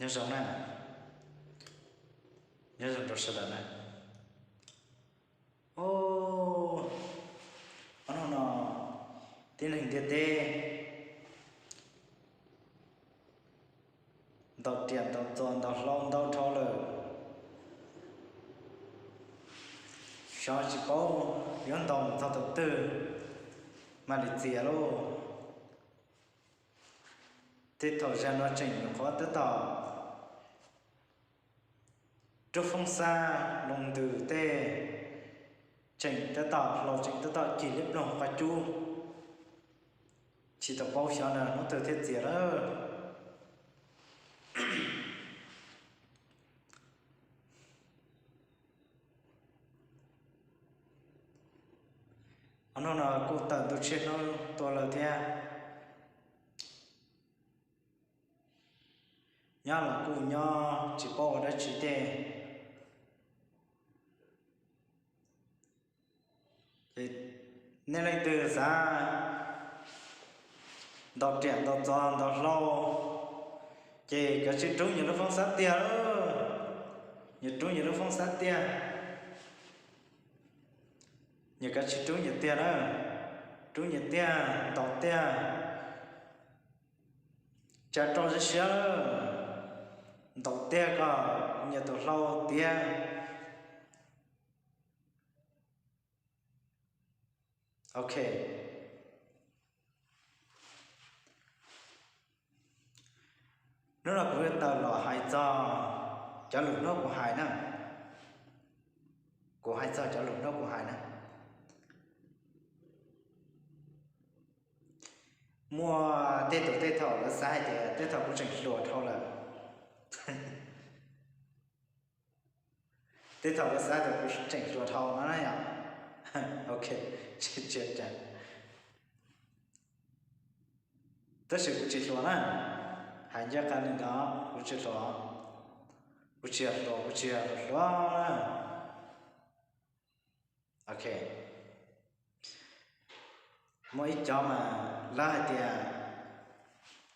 Nyob zoo na, nyob zoo rau sawv daws na. Ob hnub no tib neeg ntiaj teb ntau riam ntau txos ntau hlau ntau dhau lawm, xyov tsis paub yuav ntau mus txog thaum twg mam li txias lauj. Tej thaum zag no tseem nyuam qhuav tab tom rub foob xab loo ntws tej, tseem tab tom hlau tseem tab tom cig liab ploog qab cub, tsis tau paub xyov na hnub twg thiaj txias lawm. Ob hnub no kuj tawm ntu tsiaj hnub tuaj lawm thiab. Nyob los kuj nyob tsis paub ua dab tsi tej. Ces nej leej twg xav ntau riam ntau txos ntau hlau, ces kav tsij rub nyias lub foob xab tiag. Nyias rub nyias lub foob xab tiag. Nyias kav tsij rub nyias tiag na, rub nyias tiag, ntau tiag, tsa rau siab siab, ntau tiag kom nyias tus hlau tiav. Ok. Hnub no kuv yuav tawm los hais txog cov lus hnub kuv hais na. Kuv hais txog cov lus hnub kuv hais na. Muaj tej tus tej thaum lawv xav hais tias tej thaum kuv tseem hluas dhau lawm. Tej thaum lawv xav tias kuv tseem hluas dhau no na yom. Ok, tsis ua cas. Tab sis kuv tsis hluas na. Hais ncaj qha li ntawd, kuv tsis hluas. Kuv tsis yog hluas, kuv tsis yog hluas hluas na. Ok. Muaj ib cov mas lawv hais tias,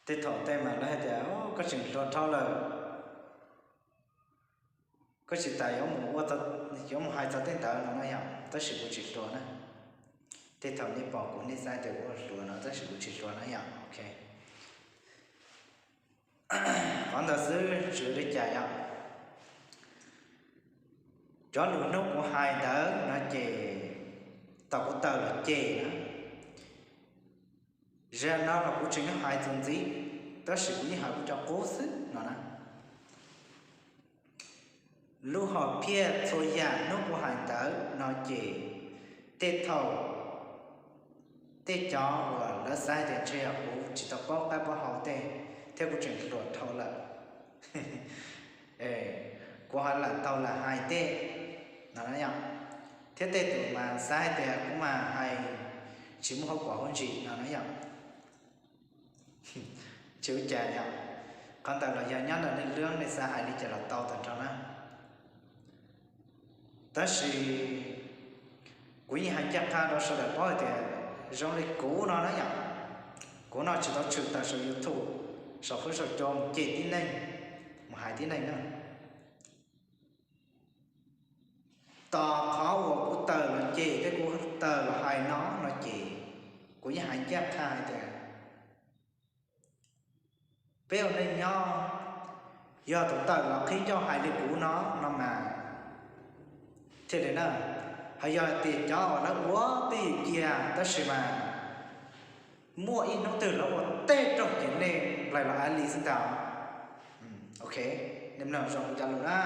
tej thaum tej mas lawv hais tias koj tseem hluas dhau lawm, koj tsis tas yuav mus ua, yuav mus hais txog tej ntawd no na yom, tab sis kuv tsis hluas na. Tej thaum nej pom kuv nej xav tias kuv hluas no tab sis kuv tsis hluas na yom. Ok. Qhov ntawd xwb tsis ua li cas yom. Cov lus hnub kuv hais ntawd no ces thaum kuv tawm los ceg na, zaj no los kuv tseem hais txuas ntxiv, tab sis kuv yeej hais kuv cov qub xwb no na. Lub hom phiaj txhua yam hnub kuv hais ntawd no ces tej thaum tej cov uas lawv xav tias ntshe yog kuv tsis tau paub qab paub hau tej thiab kuv tseem hluas dhau lawm, kuv ho lam tau lam hais tej no na yom. Thiab tej tus mas xav hais tias kuv mas hais tsis muaj hauv paus hauv ntsis no na yom. Tsis ua cas yom. Qhov ntawd los yog nyob ntawm nej lub nej xav hais li cas los tau tag nrho na. Tab sis kuv yeej hais ncaj qha rau sawv daws paub hais tias zoo li kuv no na yom, kuv no tsis tau tshwm tawm saum YouTube, saum fwb saum cua mus ceg tib neeg, mus hais tib neeg na. Tos qhov uas kuv tawm los ceg thiab kuv tawm los hais no no ces kuv yeej hais ncaj qha hais tias peb ua neej nyob, yog tus tawm los qhib ncauj hais li kuv no no mas thiaj li na. Ho yog tias cov uas lawv ua twj ywm cia tab sis mas muaj ib hnub twg lawv ua tej rooj ces nej nplaig los av li xwb ntag. Ok, nej mloog zoo kuv cov lus na.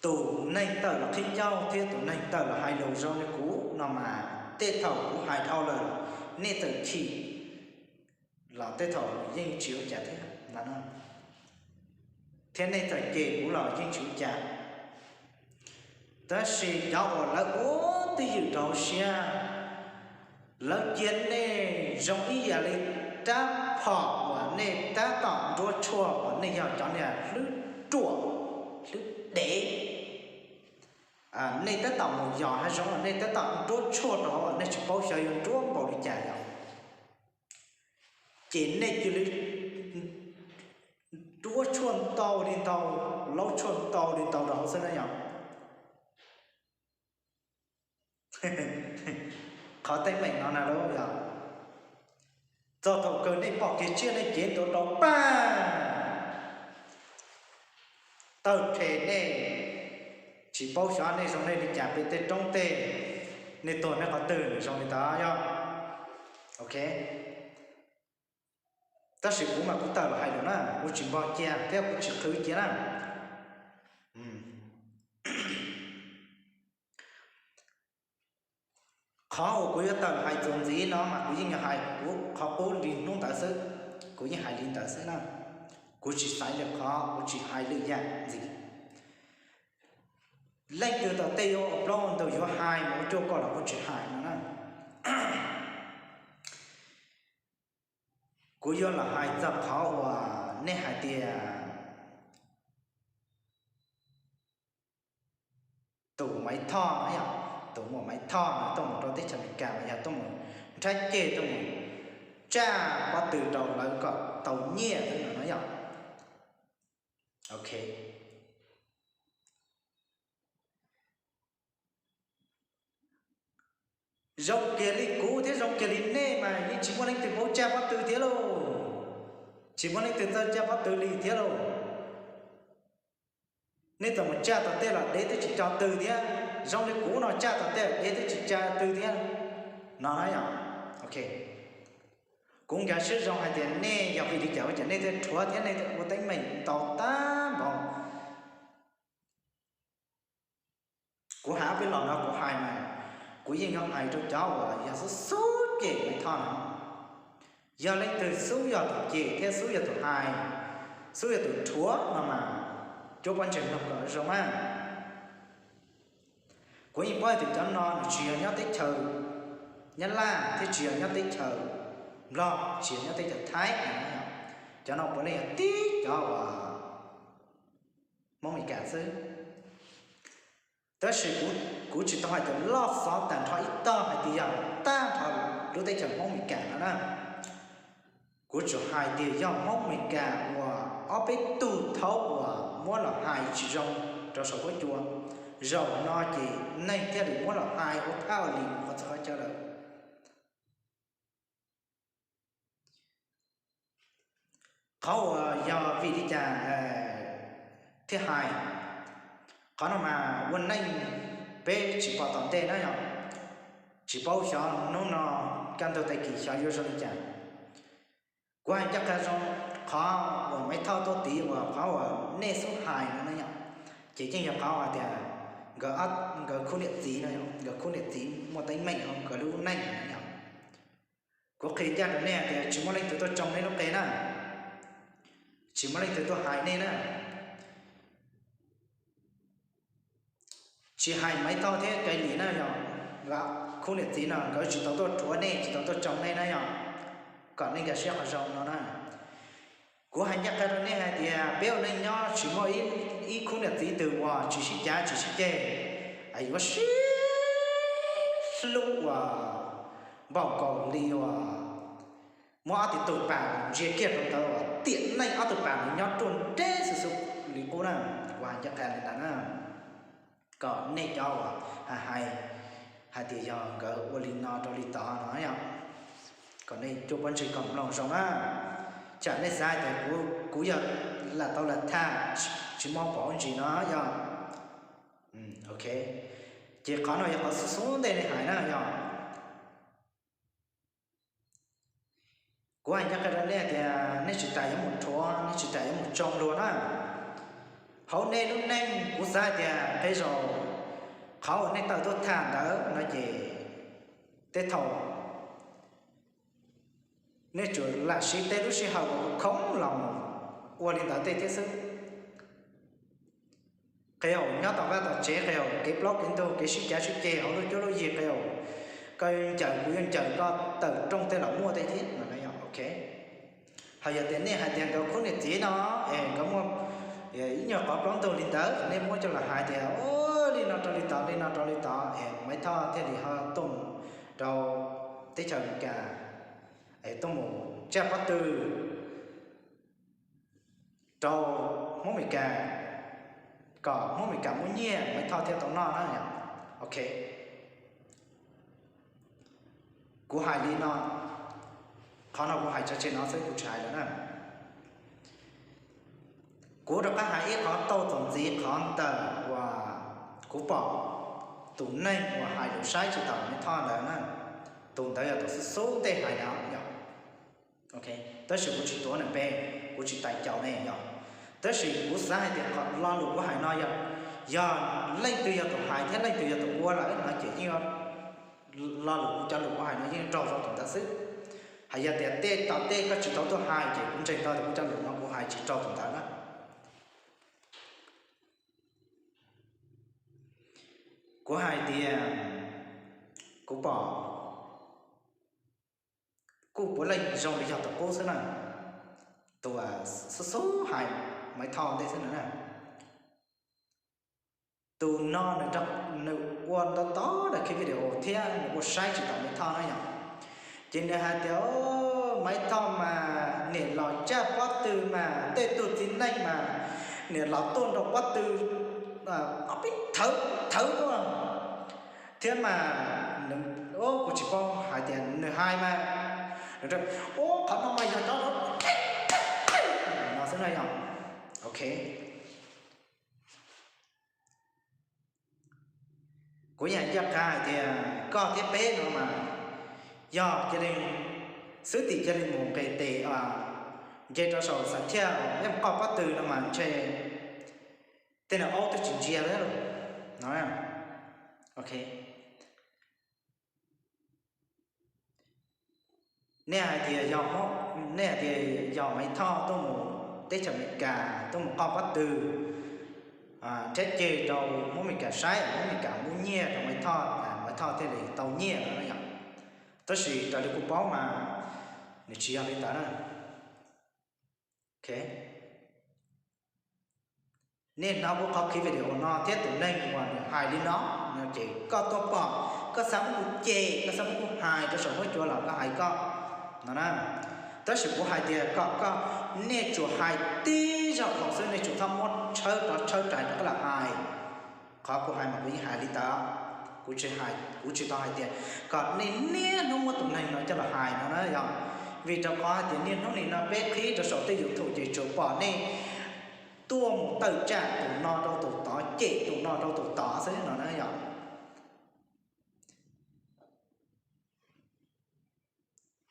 Tus neeg tawm los qhib ncauj thiab tus neeg tawm los hais lus zoo li kuv no mas tej thaum kuv hais dhau lawm, nej txawm chim los tej thaum yeej tsis ua cas thiab ntag no, thiab nej txawm cem kuv los yeej tsis ua cas. Tab sis cov uas lawv ua twj ywm rau hauv siab, lawv cia nej zoo ib yam li rab phom uas nej tab tom nruab tshuaj uas nej yog cov niag hlwb ruam hlwb dev. Nej tab tom mus yos hav zoov uas nej tab tom nruab tshuaj rau hauv uas nej tsis paub xyov yuav nruab npaum li cas yom. Ces nej cia li tshuaj ntau li ntau, laub tshuaj ntau li ntau rau hauv xwb na yog. Qhov teeb meem no na lauj yog, txog thaum kawg nej pom kiag tsiaj nej cev ntua rau paj tawg rhe nej tsis paub xyov nej zoo nej li cas pem tej roob tej, nej tuag nej qhov twg zoo li ntawd yog. Ok, tab sis kuv mas kuv tawm los hais lawm na, kuv tsis npog cia thiab kuv tsis qhwv cia na. Qhov uas kuv yuav tawm los hais txuas ntxiv no mas kuv yeej yuav hais kuv qhov qub li hnub ntawd xwb, kuv yeej hais li ntawd xwb na. Kuv tsis xaiv lwm qhov, kuv tsis hais lwm yam ntxiv. Leej twg tau tej yuav ua plaub ua ntug yuav hais mus ua cuaj kom los kuv tsis hais no na. Kuv yuav los hais txog qhov uas nej hais tias tus Maiv Thoj no yog, tus muam Maiv Thoj no tuaj mus rau teb chaws Amelikas los yog tuaj mus nrhab ceg tuaj mus tsaj pob tw rau lawv kom tau nyiaj xwb no no yog. Ok, zoo kiag li kuv thiab zoo kiag li nej mas yeej tsis muaj leej twg paub tsaj pob tw thiab lauj. Tsis muaj leej twg txawj tsaj pob tw li thiab lauj. Nej txawm mus tsaj tom tej los dev twb tsis tso tw thiab, zoo li kuv no tsaj tom tej los dev twb tsis tso tw thiab no na yog. Ok, kuv nkag siab zoo hais tias nej yog vim li cas ua cas nej thiaj rhuav thiab nej thiaj ua teeb meem ntau tag npaum. Kuv hais ob peb los no kuv hais mas kuv yeej yuav hais rau cov uas yog xub xub cem Maiv Thoj no. Yog leej twg xub yog tus cem thiab xub yog tus hais, xub yog tus rhuav no mas, cuab pob ntseg mloog kom zoo mas. Kuv yeej paub hais tias cov no nws tsis yog nyob teb chaws Nyab Laj thiab tsis yog nyob teb chaws Nplog, tsis yog nyob teb chaws Thaib. Cov no puav leej yog tib cov uas Hmoob Amelikas xwb. Tab sis kuv tsis tau hais tias loj xov tag nrho ib tog hais tias yog tag nrho lub teb chaws Hmoob Amelikas no na. Kuv tsuas hais tias yog Hmoob Amelikas uas ob peb tug thaub uas muab los hais tsis zoo rau saum huab cua, zaum no ces neeg thiaj li muab los hais ua phaj ua li qhov txhia qhov chaw lawm. Qhov uas yog vim li cas thiaj hais, qhov no mas ua neej peb tsis pom tom ntej na yog, tsis paub xyov hnub no kaj ntug tag kis xyov yuav zoo li cas. Kuv hais ncaj qha zoo, qhov uas Maiv Thoj tuaj tiv uas qhov uas nej xub hais no na yog, ces yeej yog qhov hais tias nkawd khub niam txiv no, nkawd khub niam txiv muaj teeb meem hauv nkawd lub neej no na yog. Kuv qhia ncaj rau nej tias tsis muaj leej twg tuaj tsoo nej lub qe na, tsis muaj leej twg tuaj hais nej na. Tsis hais Maiv Thoj thiab Kais Lis na yog, nkawd khub niam txiv no nkawd tsis tau tuaj rhuav nej, tsis tau tuaj tsoo nej na yog, kom nej nkag siab qhov zoo no na. Kuv hais ncaj qha rau nej hais tias peb ua neej nyob tsis muaj ib khub niam txiv twg uas tsis sib cav tsis sib ceg, yuav sib hlub uas npaum nkaus li uas muab ob tug tus pas ntsia kiag rau ntawd uas tiam neej ob tug pas nws nyob ruaj nreb xwb xwb li qub na. Kuv hais ncaj qha li ntawd na, kom nej cov uas hais hais tias yog nkawd ua li no rau li tod no yog, kom nej cuab pob ntseg kom mloog zoo na. Tsam nej xav tias kuv yog lam tau lam tham tsis muaj pom ntsis no yog. Ok, ces qhov no yog qhov xub xub ntej nej hais na yog. Kuv hais ncaj qha rau nej tias nej tsis tas yuav mus rhuav, nej tsis tas yuav mus tsoo luag na. Hauv nej lub neej kuv xav hais tias qee zaum qhov uas nej tawm tuaj tham ntawd no ces tej thaum nej tsuas lam siv tej lub sij hawm uas khoob los ua li ntawd tej thiab xwb. Qee zaum nyob tom vaj tom tsev, qee zaum kev plaub kev ntug, kev sib cav sib ceg hauv lub cuab lub yig, qee zaum koj yuav ncaws kuv yuav ncaws koj tawm rooj tej los muaj tej thiab no na yog. Ok, ho yog tias nej hais tias nkawd khub niam txiv no es nkawd muaj ib nyuag qhov plaub ntug li ntawd, nej muab coj los hais tias li no rau li tod, li no rau li tod es Maiv Thoj thiaj li ho tuaj mus rau teb chaws Amelikas es tuaj mus tsaj pob tw. rau Hmoob Amelikas, kom Hmoob Amelikas muab nyiaj Maiv Thoj thiaj tau noj na yom. Ok, kuv hais li no, qhov no kuv hais tso tseg no xwb, kuv tsis hais lawm na. Kuv rov qab hais ib qhov tau txuas ntxiv qhov ntawm uas kuv pom tus neeg uas hais lus saib tsis taus Maiv Thoj ntawd na, tus ntawd yog tus xub xub ntej hais no yom. Tab sis kuv tsis tuav nws npe, kuv tsis tais caus ne yom. Tab sis kuv xav hais tias lo lus kuv hais no yog, yog leej twg yog tus hais thiab leej twg yog tus ua lawm no ces yeej, lo lus kuv, cov lus kuv hais no yeej raug rau tus ntawd xwb. Hais yog tias tej tom tej koj tsis tau tuaj hais ces kuv ntseeg tau tias kuv cov lus no kuv hais tsis raug tus ntawd na. Kuv hais tias kuv pom kuj puav leej zoo li yog tus qub xwb na, tus xub xub hais Maiv Thoj ntej xwb na. Tus no nws ua ntau ntau daim clip video thiab nws ua saib tsis taus Maiv Thoj na yom. Ces nws hais tias, Maiv Thoj mas niam laus caj pob tw mas tej tug txiv neej mas niam laus tuaj nrog pob tw ob peb thawv thawv tuaj thiab mas, kuv tsis paub hais tias nws hais mas, ua qhov no mas yog cov no xwb na yom. Ok, kuv yeej ncaj qha hais tias koj thiab peb no mas yog cia li xwb tim cia li mus nqes tes nce rau saum xav thiaj mus qoj pob tw no mas ntshe tej no aub twb tsis ntsia lawm no. Ok, nej hais tias yog, nej hais tias yog Maiv Thoj tuaj mus teb chaws Amelikas tuaj mus qoj pob tw thiab ceg rau Hmoob Amelikas saib, Hmoob Amelikas muab nyiaj rau Maiv Thoj, Maiv Thoj thiaj li tau nyiaj no yom. Tab sis raws li kuv paub mas nws tsis yog li ntawd na. Ok, nej hnov kuv qhov clip video no thiab tus neeg uas nws hais li no no ces koj tuaj pom, koj xav muab kuv cem, koj xav muab kuv hais rau saum huab cua los koj hais koj no na. Tab sis kuv hais tias kom koj, nej tsuas hais tib zaug qhov xwb, nej tsuas txhob muab tshawb rov tshawb rais rov qab los hais. Qhov kuv hais mas kuv yeej hais li ntawd, kuv tsis hais, kuv tsis tau hais tias kom nej niaj hnub muab tus neeg no coj los hais no na yom. Vim rau qhov hais tias niaj hnub nim no peb qhib rau saum tej YouTube ces tsuas pom nej tuaj mus tawm tsam tus no rau tus tod, cem tus no rau tus tod xwb no na yom.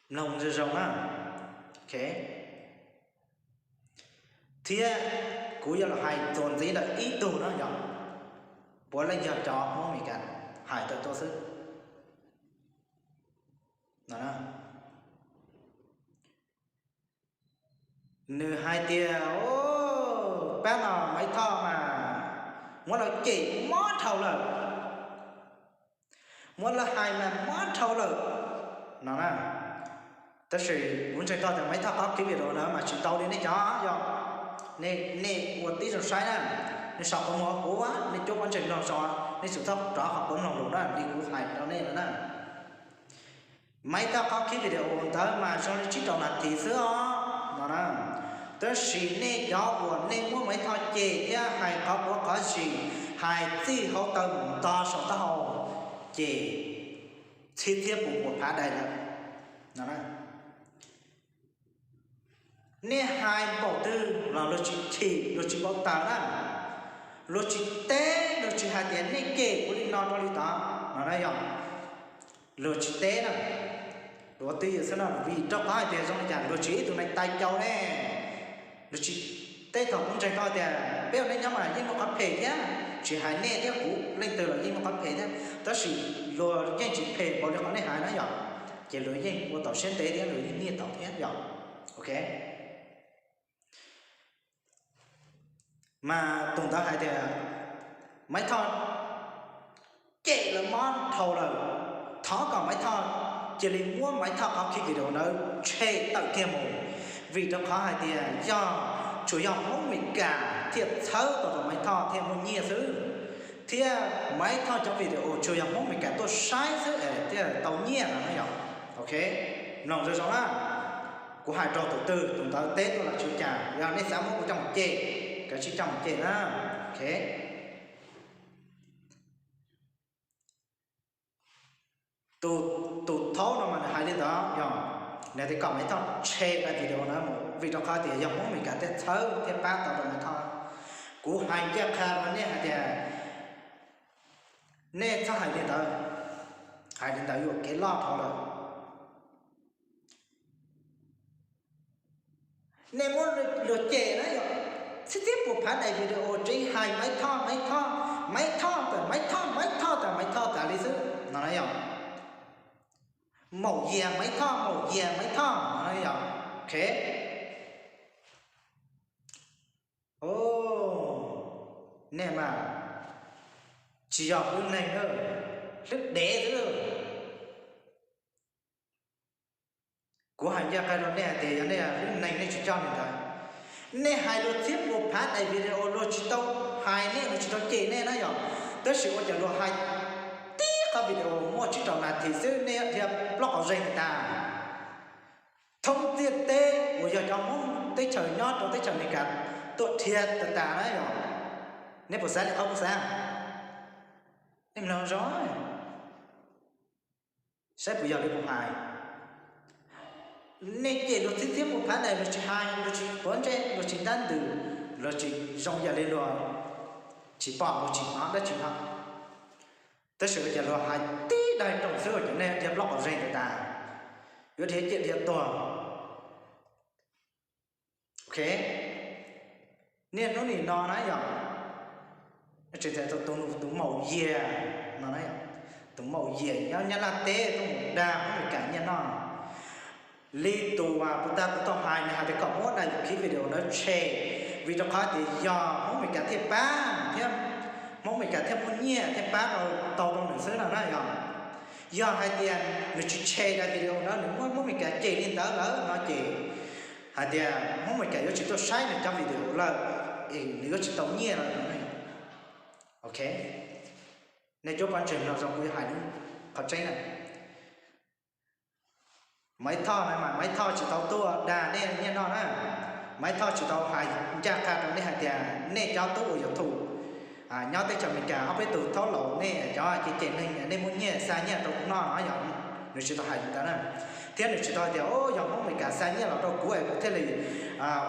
Mloog zoo zoo na. Ok, thiab kuv yuav los hais txuas ntxiv ntawm ib tug no yom, puav leej yog cov Hmoob Amelikas hais tawm tuaj xwb. Nws hais tias, pab no Maiv Thoj mas muab lawv cem mob dhau lawm, muab lawv hais mas mob dhau lawm no na. Tab sis kuv ntseeg tau tias Maiv Thoj qhov clip video ntawd mas tsis tau li nej cov yog, nej ua tib zoo saib na, nej sau qhov muag kuv, nej cuab pob ntseg mloog sau, nej tsum txhob rov qhov kuv mloog lus na, li kuv hais rau nej no na. Maiv Thoj qhov clip video ntawd mas zoo li tsib rau nas this xwb os no na. Tab sis nej cov uas nej muab Maiv Thoj cem thiab hais qhov quav qhov zis, hais txij hauv taw mus ntog saum taub hau ces txhib txhiab pus puas phav dais lawm no. Nej hais npaum twg los luag tsis chim, luag tsis npau taws na, luag tsis teb, luag tsis hais tias nej cem kuv li no rau li tod no na yog, luag tsis teb na. Luag twj ywm xwb no, vim rau qhov hais tias zoo li cas luag tsis ib tug neeg tais caus ne. Luag tsis teb, thaum kuv ntseeg tau tias peb ua neej nyob mas yeej muaj qhov phem thiab, tsis hais nej thiab kuv leej twg los yeej muaj qhov phem thiab, tab sis luag yeej tsis phem npaum li qhov nej hais na yom. Ces luag yeej ua tau siab ntev thiab luag yeej nyiaj tau thiab yom. Ok, mas tus ntawd hais tias Maiv Thoj cem lawv mob dhau lawm, thov kom Maiv Thoj cia li muab Maiv Thoj qhov clip video ntawd tshem tawm kiag mus, vim rau qhov hais tias yog tsuas yog Hmoob Meskas thiaj txhawb tau rau Maiv Thoj thiaj muaj nyiaj xwb, thiab Maiv Thoj cov video tsuas yog Hmoob Meskas tuaj saib xwb es thiaj tau nyiaj no na yom. Ok, mloog zoo zoo na. Kuv hais rau tus twg tus ntawd teb tuaj los tsis ua cas, yog nej xav muab kuv coj mus cem, kav tsij coj mus cem na. Ok. Tus thaub no mas nws hais li ntawd yog nws tias kom Maiv Thoj tshem daim video na mus, vim rau qhov tias yog Hmoob Amelikas thiaj txhawb thiaj pab tau rau Maiv Thoj. Kuv hais ncaj qha rau nej hais tias nej txhob hais li ntawd, hais li ntawd yuam kev loj dhau lawm. Nej muab luag cem na yog, txhib txhib puas phav daim video tseem hais Maiv Thoj, Maiv Thoj, Maiv Thoj tas Maiv Thoj, Maiv Thoj tas Maiv Thoj tas li xwb no na yog. Maum yias Maiv Thoj, maum yias Maiv Thoj no na yog. Ok. Nej mas tsis yog hlwb neeg, hlwb dev xwb. Kuv hais ncaj qha rau nej hais tias yog nej hlwb neeg nej tsis coj li ntawd. Nej hais luag txhib puas phav daim video luag tsis tau hais nej, luag tsis tau cem nej na yog, tab sis ua cas luag hais tib qhov video muaj tsib rau nas this xwb nej dhia plaub qhov zeeg tas. Thoob ntiaj teb uas yog cov Hmoob teb chaws nyob rau teb chaws Amelikas tuaj dhia tas tas na yog. Nej puas xav li qhov kuv xav? Nej mloog zoo saib puas yog li kuv hais. Nej cem luag txhib txhib puas phav daim, luag tsis hais, luag tsis quav ntsej, luag tsis ntab ntws, luag tsis zoo yam li luag tsis pom luag tsis hnov dab tsi no. Tab sis ua cas luag hais tib daim rooj xwb ua cas nej dhia plaub qhov zeeg tas tas, yuav dhia ciaj dhia tuag. Ok, niaj hnub nim no na yog, tsis tas tus maum yias no, tus maum yias nyob Nyab Laj teb tuaj mus dag Hmoob Amelikas nyiaj noj. Li tus uas kuv tag kuv tau hais nws hais tias kom muab daim clip video ntawd tshem, vim rau qhov tias yog Hmoob Amelikas thiaj pab thiab, Hmoob Amelikas thiaj muaj nyiaj thiaj pab tau rau nws xwb no na yog. Yog hais tias nws tsis tshem daim video ntawd, nws muab Hmoob Amelikas cem li ntawd lawm no ces hais tias Hmoob Amelikas yuav tsis tuaj saib nws cov video lawm, es nws yuav tsis tau nyiaj lawm no. Ok, nej cuab pob ntseg no zoo kuv yuav hais qhov tseeb na. Maiv Thoj na mas Maiv Thoj tsis tau tuaj dag nej nyiaj noj na. Maiv Thoj tsis tau hais ncaj qha rau nej hais tias nej cov tub uas YouTube nyob teb chaws Amelikas ob peb tug thaub laus nej cov cem cem neeg nej muab nyiaj xa nyiaj rau kuv noj no yog, nws tsis tau hais li ntawd na. Thiab nws tsis tau hais tias yog Hmoob Amelikas xa nyiaj los rau kuv es kuv thiaj li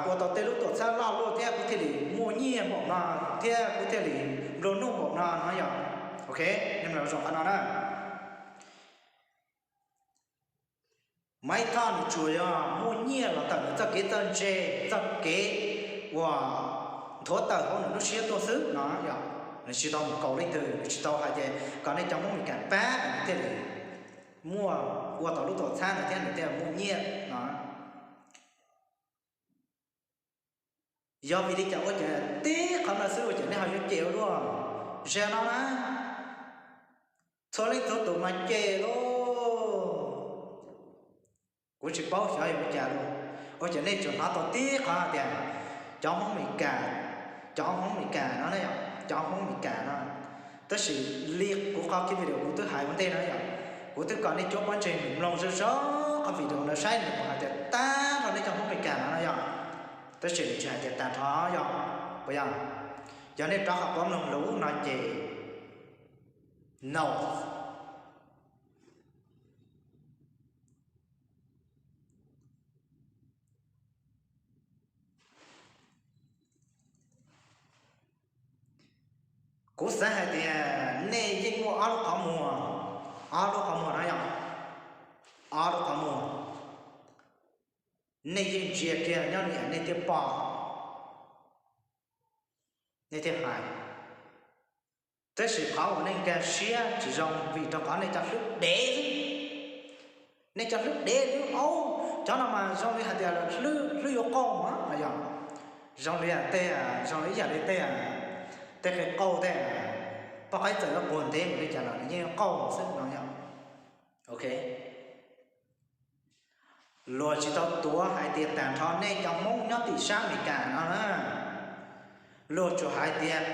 ua tau tej lub tuam txhab loj luaj thiab kuv thiaj li muaj nyiaj npaum no thiab kuv thiaj li nplua nuj npaum no no yog. Ok, nej mloog zoo qhov no na. Maiv Thoj nws tsuas yog muaj nyiaj los tawm nws txoj kev txawj ntse, txoj kev uas nthuav tawm hauv nws lub siab tuaj xwb no yog. Nws tsis tau mus kaus leej twg, nws tsis tau hais tias kom nej cov Hmoob Amelikas pab nws thiaj li muaj, ua tau lub tuam txhab no thiab nws thiaj muaj nyiaj no. Yog vim li cas ua cas tib qhov no xwb ua cas nej ho yuav cem ua luaj? Zaum no na, txhua leej txhua tus mas cem lauj. Kuv tsis paub xyov yog ua cas lauj, ua cas nej tsuas hnov tau tib qhov hais tias cov Hmoob Amelikas, cov Hmoob Amelikas no, cov Hmoob Amelikas no. Tab sis li kuv qhov clip video kuv twb hais ua ntej no yog, kuv twb kom nej cuab pob ntseg mus mloog zoj zog qhov video ntawd saib nws puas hais tias tag nrho nej cov Hmoob Amelikas no no yog. Tab sis nws tsis hais tias tag nrho yog, puas yog? Yog nej rov qab mloog lus no ces no. Kuv xav hais tias nej yeej muaj ob lub qhov muag, ob lub qhov muag no yog, ob lub qhov muag. Nej yeej ntsia kiag nyob li nej thiaj pom, nej thiaj hais. Tab sis qhov uas nej nkag siab tsis zoo vim rau qhov nej cov hlwb dev, nej cov hlwb dev hlwb aub, cov no mas zoo li hais tias hlwb yuav qauj mas no yog, zoo li tej, zoo li ib yam li tej, tej qe qauj tej, poj qaib txawm yuav quag ntev mus li cas los nws yeej yuav qauj xwb no yog. Ok, luag tsis tau tuav hais tias tag nrho nej cov Hmoob nyob tim sab Amelikas no na, luag tsuas hais tias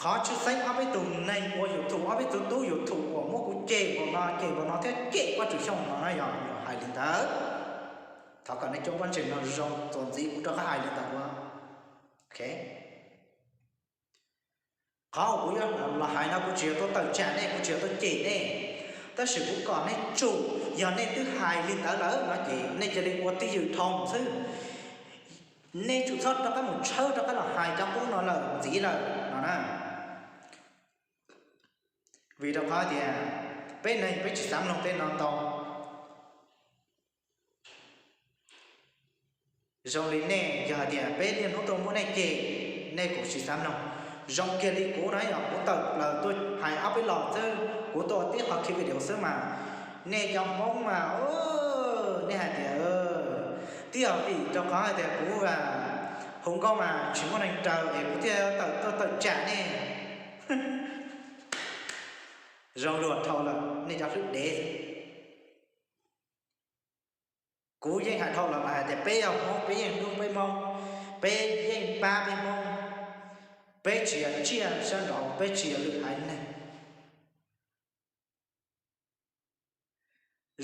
qhov tshwj xeeb ob peb tug neeg ua YouTube, ob peb tug tub YouTube uas muab kuv cem npaum no cem npaum no thiab cem Vajtswv Xyooj no na yog luag hais li ntawd. Thov kom nej cov pab ntseeg no zoo txuas ntxiv kuv rov qab hais li ntawd. Qhov kuv yuav los hais no kuv tsis yog tuaj tawm tsam nej, kuv tsis yog tuaj cem nej, tab sis kuv kom nej tsum, yog nej twb hais li ntawd lawm no ces nej cia li ua twj ywm dhau xwb. Nej tsum txhob rov qab mus tshawb rov qab los hais cov qub no lawm ntxiv lawm no na. Vim rau qhov tias peb neeg peb tsis xav mloog tej no ntau. Zoo li nej yog hais tias peb niaj hnub tuaj muab nej cem, nej kuj tsis xav mloog. Zoo kiag li kuv na yog kuv tawm plaws tuaj hais ob peb los xwb, kuv tuaj tib qho khi video xwb mas nej cov Hmoob mas nej hais tias twb yog vim rau qhov hais tias kuv hu nkauj mas tsis muaj neeg raws es kuv thiaj tawm tuaj tawm tsam nej. Zoo luag dhau lawm nej cov hlwb dev. Kuv yeej hais dhau los mas hais tias peb yog Hmoob, peb yeej hlub peb Hmoob, peb yeej pab peb Hmoob, peb tsis yog tsiaj sab nraud, peb tsis yog lwm haiv neeg.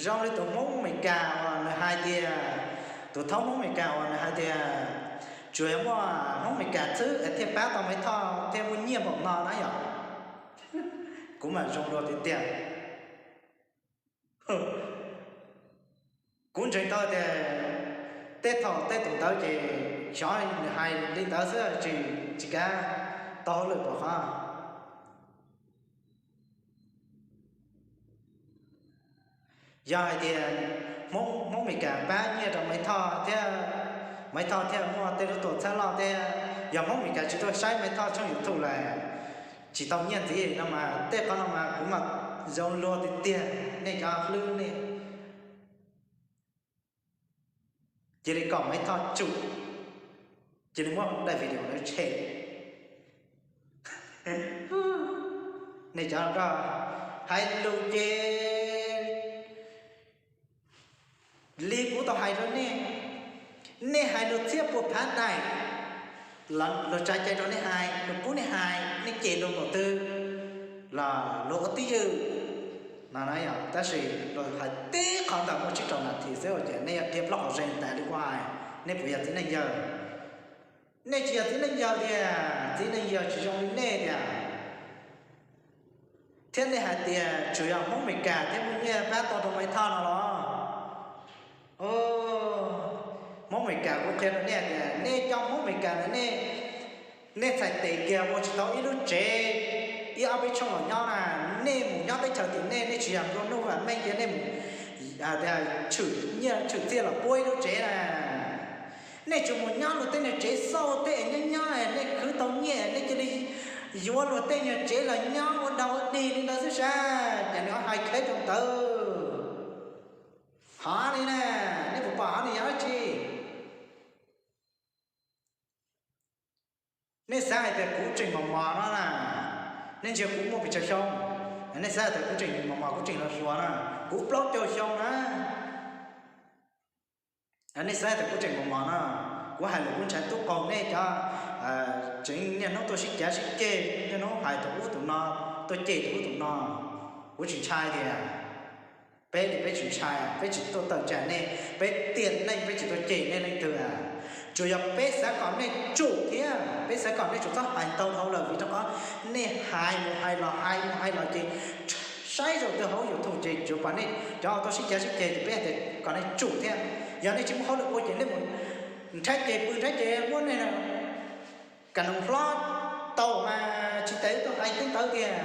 Zoo li tus Hmoob Amelikas uas nws hais tias, tus thaub Hmoob Amelikas uas nws hais tias tsuas yog muaj Hmoob Amelikas xwb es thiaj pab tau Maiv Thoj thiaj muaj nyiaj npaum no na yom. Kuv mam zoo dua tiag tiag. Kuv ntseeg tau tias tej thaum tej tus ntawd ces xyov nws hais li ntawd xwb tsis, tsis kav tau hauj lwm pom qhov. Yog hais tias Hmoob Meskas pab nyiaj rau Maiv Thoj thiab, Maiv Thoj thiaj muaj tej lub tuam txhab loj thiab. Yog Hmoob Meskas tsis tuaj saib Maiv Thoj tshooj YouTube lawm, tsis tau nyiaj ntxiv no mas tej qhov no mas kuv mas zoo luag tiag tiag, nej cov hlwb nej. Cia li kom Maiv Thoj tsum, cia li muab daim video ntawd tshem. Nej cov hais lus ces li kuv tau hais rau nej, nej hais luag txhiab puas phav daim, luag tsa cai rau nej hais, luag pub nej hais, nej cem luag npaum twg los luag ua twj ywm no na yom. Tab sis luag hais tib qho ntawm muaj tsib rau nas this xwb ces nej yuav dhia plaub qhov zes tas li kuv hais. Nej puas yog txiv neej yawg? Nej tsis yog txiv neej yawg tiag, txiv neej yawg tsis zoo li nej tiag. Thiab nej hais tias tsuas yog Hmoob Meskas thiab muaj nyiaj pab tau rau Maiv Thoj no los? Hmoob Meskas, kuv qhia rau nej tias nej cov Hmoob Meskas ntawd nej, nej txhais tes kiag ua tsis tau ib lub tsev ib ob peb tshooj los nyob na. Nej mus nyob teb chaws tim nej, nej tsis yog nplua nuj vam meej ces nej mus tshwm nyiaj tshwm txiaj los puab ib lub tsev na. Nej tsuas mus nyob luag tej nyuag tsev xauj tej es nyob nyob nej khwv tau nyiaj nej cia li yuav luag tej nyuag tsev los nyob ua dog ua dig li ntawd xwb sas, cas nws ho hais khev rau ntawd. Hov li na, nej puas pom hov nws yog dab tsi? Nej xav hais tias kuv tseem mos mos no na? Nej ntsia kuv muaj pes tsawg xyoo? Nej xav hais tias kuv tseem mos mos, kuv tseem los hluas na? Kuv plaub caug xyoo na. Nej xav hais tias kuv tseem mos mos no? Kuv hais lus kuv ntshai tub qaug nej cov tseem niaj hnub tuaj sib cav sib ceg, niaj hnub hais tus ub tus no, tuaj cem tus ub tus no. Kuv tsis ntshai tias, peb li peb tsis ntshai, peb tsis tuaj tawm tsam nej, peb tiam neej peb tsis tuaj cem nej leej twg. Tsuas yog peb xav kom nej tsum thiab peb xav kom nej tsum txhob hais ntau dhau lawm, vim rau qhov nej hais mus hais los hais mus hais los ces saib rau twg hauv YouTube ces tsuas pom nej cov tuaj sib cav sib ceg ces peb hais tias kom nej tsum thiab. Yog nej tsis muaj hauj lwm ua ces nej mus nrhiav ceg pw nrhiav ceg muab nej kam noos hlob tau mas tsis tas tuaj hais tej ntawd tiag.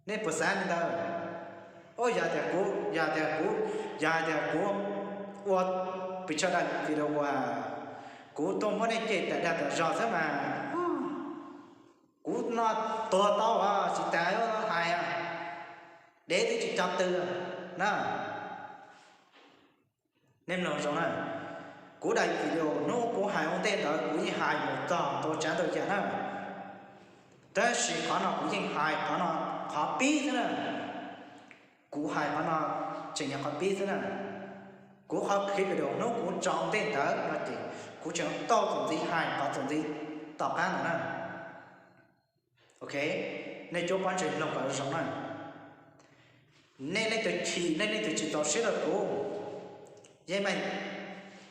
Nej puas xav li ntawd? Yog tias kuv, yog tias kuv, yog hais tias kuv ua pes tsawg daim video uas kuv tuaj muab nej cem tawm dag tawm zog xwb mas kuv no tuag tau tsis tas hais, dev twb tsis co tw na. Nej mloog zoo na, kuv daim video hnub kuv hais ua ntej ntawd kuv yeej hais mus txog ntau tsav ntau yam na, tab sis qhov no kuv yeej hais qhov no qhov pib xwb na. Kuv hais qhov no tseem yog qhov pib xwb na. Kuv qhov clip video hnub kuv tso ua ntej ntawd no ces kuv tseem tau txuas ntxiv hais qhov txuas ntxiv tom qab ntawd na. Ok, nej cuab pob ntseg mloog kom zoo na. Nej leej twg Chim nej leej twg tsis txaus siab rau kuv, yeej meem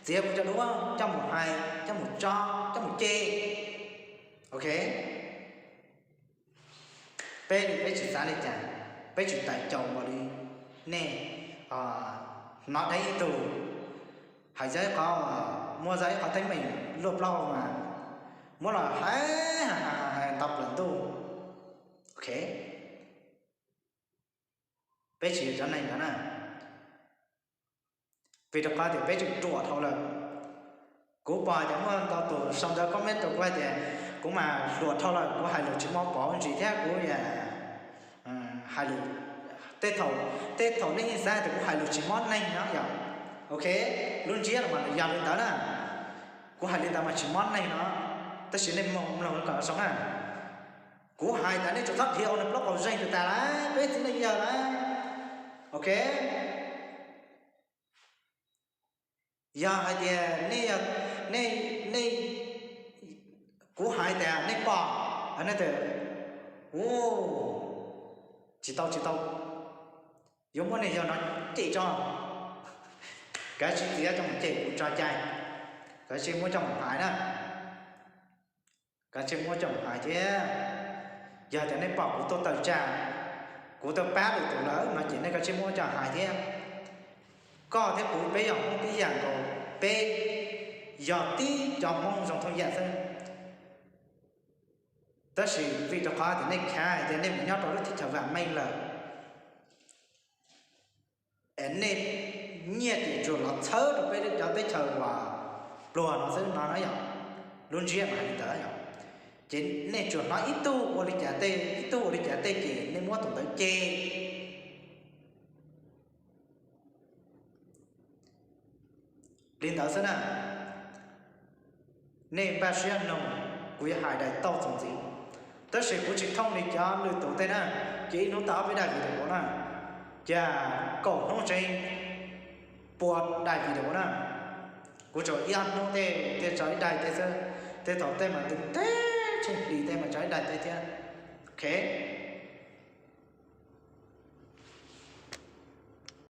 txiav kuv cov duab coj mus hais, coj mus tso, coj mus cem. Ok, peb li peb tsis xav li cas, peb tsis tais caus npaum li nej. Hnov dheev ib tug hais zaj qhov, muaj zaj ib qhov teeb meem luaj plaub mas muab los hais hais hais hais nto plaws ntuj. Ok, peb tsis yog cov neeg ntawd na, vim rau qhov tias peb tseem ruam dhau lawm. Kuv pom tias muaj ntau tus sau ntawv comment rau kuv hais tias kuv mas ruam dhau lawm, kuv hais lus tsis mob pov ntsis thiab kuv hais lus, tej thaum, tej thaum nej yeej xav tias kuv hais lus tsis mob neeg no yom. Ok, lub ntsiab los mas nws yog li ntawd na, kuv hais li ntawd mas tsis mob neeg no, tab sis nej mloog kom zoo na. Kuv hais tas nej tsuas txhob dhia ua nws plaub qaum zeeg tas tas lawm, peb txiv neej yawg lawm. Ok, yog hais tias nej, nej, nej, kuv hais tas nej pom, nej tias, u, tsis tau tsis tau, yuav muab nej yawg no cem tso, kav tsij txiav coj mus cem kuv tso cai, kav tsij muab coj mus hais na, kav tsij muab coj mus hais thiab. Yog tias nej pom kuv tuaj tawm tsam, kuv tuaj pab lwm tus lawm no ces nej kav tsij muab coj hais thiab. Koj thiab kuv peb yog Hmoob tib yam nkaus, peb yog tib cov Hmoob zoo thooj yam xwb. Tab sis vim rau qhov tias nej khav hais tias nej mus nyob rau lub teb chaws vam meej lawm, es nej nyiaj ces tsuas los txhawb rau peb cov teb chaws uas pluag no xwb no na yom. Lub ntsiab mas hais li ntawd yom. Ces nej tsuas hnov ib tug ua li cas tej, ib tug ua li cas tej ces nej muab tus ntawd cem li ntawd xwb na. Nej npaj siab mloog, kuv yuav hais daim tauj txuas ntxiv, tab sis kuv tsis thooj li cov lwm tus tej na. Ces ib hnub tau ob peb daim video na, ces kaum hnub tseeb pua daim video na. Kuv tsuas ib ob hnub tej thiaj tso ib daim tej xwb, tej thaum tej mas ntev ntev tsheej hlis tej mas tso ib daim tej thiab. Ok,